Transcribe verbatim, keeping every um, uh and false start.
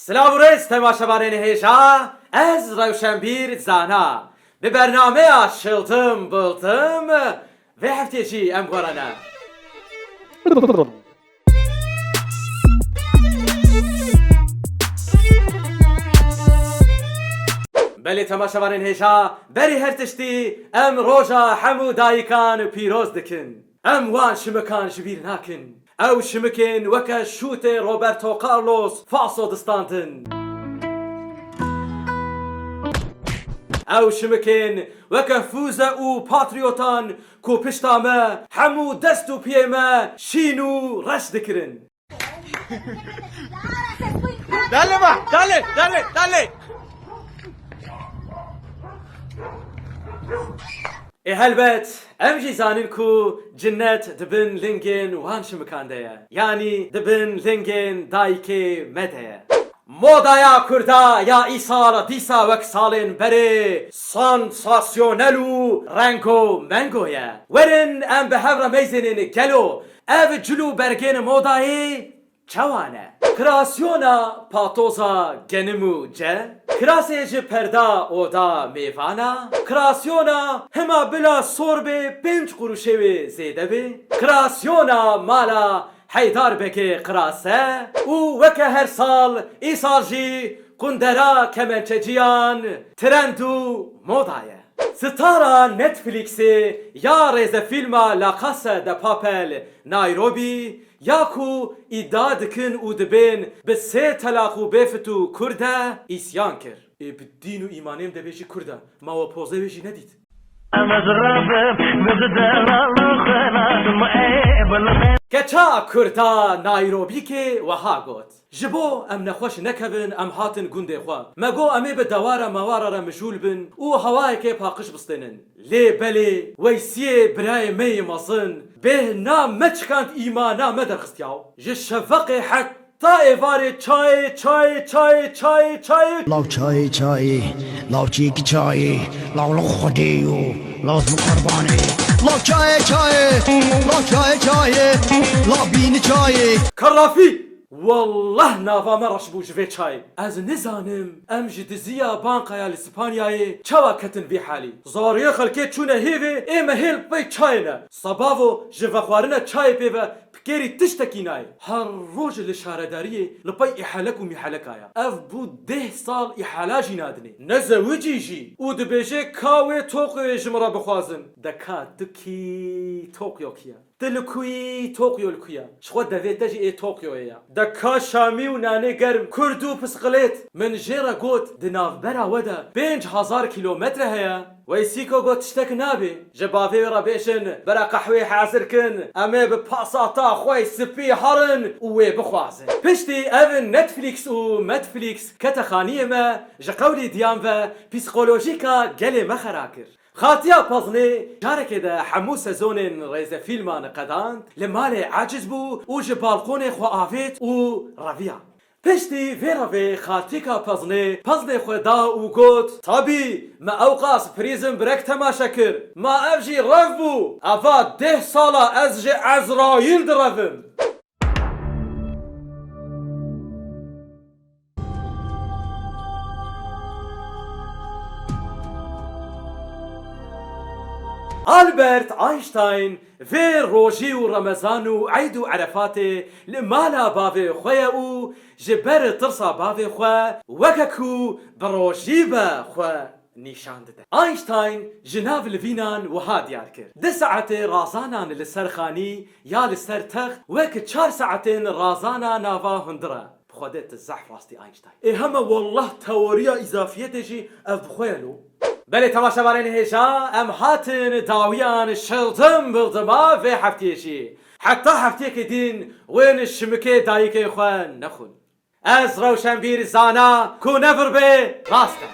Silav û rêz temaşevanên hêja, ez Rewşenbîr Zana. Bi bernameya Şildim Bildim vê heftê jî em we re ne. Belê temaşevanên hêja, berî her tiştî em roja hemû dayikan pîroz dikin. Em wan şimikan ji bîr nakin. Ew şimikên weke şûtê Roberto Carlos falso distandin. Ew şimikên weke Fuze û Patriotan ku pişta me hemû dest û piyê me şîn û reş dikirin. Dale, va, dale, dale, dale. Ê helbet, em jî zanin ku cinnet di bin lingên wan şimikan de ye. Yanî di bin lingên dayikê me de ye. Modaya Kurda ya îsal dîsa wek salên berê sansasyonel û rengo mengo ye. Werin em bi hev re meyzênên gelo ev cil û bergên modayê çawa ne? Kreasyona patoza genim û ce, kirasê ji perda oda mêvana, kreasyona hima bila sor bê pênc quruşê wê zêde bê, kreasyona mala Heydar Begê Qirase û weke her sal îsal jî qundera kemençeciyan trend û moda ye. Stara Netflixê ya rêzefîlma La Casa de Papel Nairobi ya ku îdia dikin û dibên bi sê telaq û bêfit û Kurd e îsyan kir. Ê bi dîn û îmanê em de bêjî Kurd e, ma we pozê wê jî nedît? Keça Kurda Nayrobîkê wiha got, ji bo em nexweş nekevin em hatin gundê xwe. Me got em ê bi dewara mewara re mijûl bin û hewayekê paqij bistênin. Lê belê Weysiyê birayê me yê mezin bêhna me çikand îmana me derxistiyaw. Ji şeveqê het ta êvarê çayê, çayê, çayê, çayê, çayê. Law çayê, çayê, law çêkî çayê, law law xwedê yo, law zû qurbanê. Law çayê, çayê, law çayê, çayê, law bîni çayê. Kerrafî! Wallah nava me reş bû ji vê çayê. Ez nizanim em ji diziya bankaya li Spanyayê çawa ketin vî halî. Zariyê xelkê çûne hêvê, ê me hê li pey çayê ne. Sebavo ji vexwarina çayê pê ve Pikerî tiştekî nayê. Her roj li şaredariyê li pey îhelek û mîheleka ya. Ev bû deh sal îhela jî nadinê. Ne zewicî jî. Û dibêje ka wê Tokyoyê ji min re bixwazin. De ka tu kî Tokyo kî ye? Tu li ku yî Tokyo li ku ye? Ji xwe devê te jî ê Tokyoyê ye. De ka şamî û nanê germ, kurd û pisqilêt. Min jê re got, di navbera we de pênc hezar kîlometre heye. Weysîko got tiştek nabe. Ji bavê wê re bêjin, bira qehweyê hazir kin, em ê bi pasata xwe yê spî herin û wê bixwazin. Piştî ev Netflix û Medflix kete xaniyê me, ji qewlê diyan ve psîkolojîka gelê me xera kir. Xatiya Peznê carekê de hemû sezonên rêzefîlman qedand, li malê aciz bû û ji balkonê xwe avêt û reviya. Piştî vê revê xaltîka Peznê peznê xwe da û got, tabî, me ewqas Prison Break temaşe kir. Ma ev jî rev bû. Eva deh sala ez ji Ezraîl direvim. Albert Einstein vê rojî û Remezan û Eyd û Erefatê li mala bavê xwe ye û ji ber tirsa bavê xwe weke ku bi rojî be xwe nîşan dide. Einstein ji nav livînan wiha diyar kir, di saetê razanan li ser xanî ya li ser text wek çar saetên razana nava hundir e. Bi Xwedê tu zehf rastî Einstein. Ê heme wallah teoriya îzafiyetê jî ev bi xwe ye lo. Belê temaşevanên hêja, em hatin dawiyan şildim bildima vê heftiyê jî. Heta heftiyekê din wên şimikê dayikê xwe nexwin. Ez Rewşenbîr Zana ku nevir bê rast e.